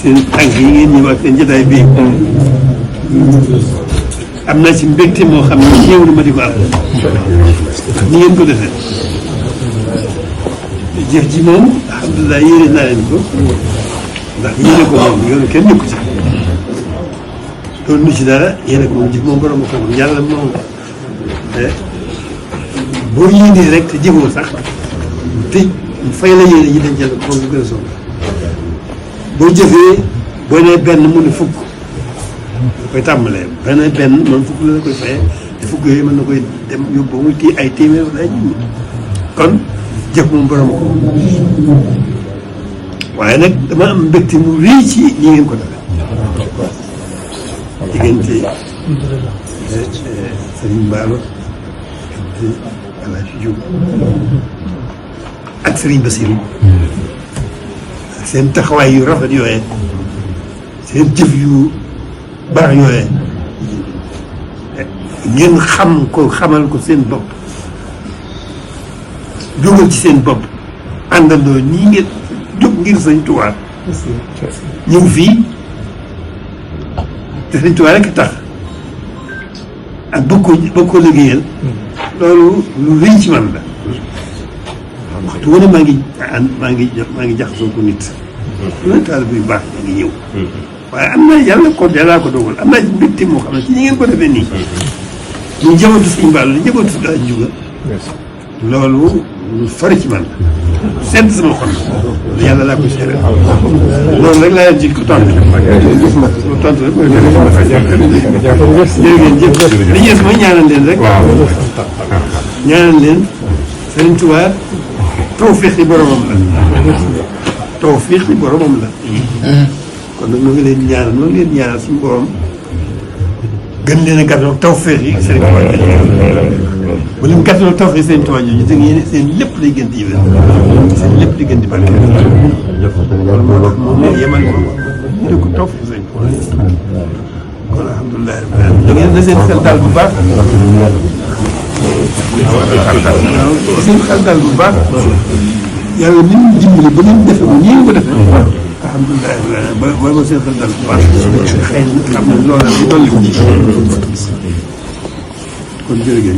seen tànk yi ngeen ñëw ak seen jotaay bii am naa ci mbégte moo xam ne ñëw na ma di ko am ni ngeen ko defee jëf ji moom alhamdulilah yéene naa leen ko ndax yéene ko moom yoonu kenn nekku ci doon nu ci dara yéene ko moom jëf moom borom ko moom yàlla moom boo yéenee rek te jëfoo sax te fay la yéene yi dañ jël moom bu gën a soxla boo jëfee boo nee benn mu ne fukk da koy tàmbalee benn moom fukk la koy fayee te fukk yooyu mën na koy dem yóbbu ba muy kii ay téeméer wala ay junni kon jëf moom borom ko waaye nag dama am mbégte mu rëy ci ñi ngeen ko defee diggante Serigne Mballo Alaaji Jóob ak Serigne Bassirou seen taxawaay yu rafet yooyee seen jëf yu baax yooyee ngeen xam ko xamal ko seen bopp jógal ci seen bopp àndandoo ñii ngeen jóg ngir Sëñ Tuubaa ñëw fii te Sëñ Tuubaa rek tax ak bëgg ko liggéeyal loolu lu rëy ci man la waxtu wane maa ngi jaxasoo ko nit lu ne taal buy baax maa ngi ñëw waaye am na yàlla yàllaa ko dogal am naa ci mbégte moo xam ne ci ñi ngeen ko defee nii ñu njabootu Sëñ Mballo li njabootu daa juga loolu lu fari ci man sedd sama xol yàlla laa koy seere loolu rek laa leen ci ko tontu tontu rek mooy jërëjëf li ñees mooy ñaanal leen rek ñaanal leen Sëriñ Tuubaa tawfiix li boromam la tawfiix li boromam la kon nag ñu ngi leen ñaanal ñu ngi leen ñaanal suñu borom gën leen a gàttal tawfiix yi Sëriñ Tuubaa bu leen gàttal tawfiix Sëriñ Tuubaa ñu dégg yéen seen lépp lay gën di yëwén seen lépp di gën di barke loolu moo tax moom moo yemal ko ñu ko tawfiix Sëriñ Tuubaa kon alhamdulilah da ngeen na seen xel daal bu baax seen xel daal bu baax yàlla ni mu dimbali ba ngeen defe ko nii ko defee alhamdulilah ba seen xel daal bu baax xëy na xam ne loolu la dolli ko kon jërëjëf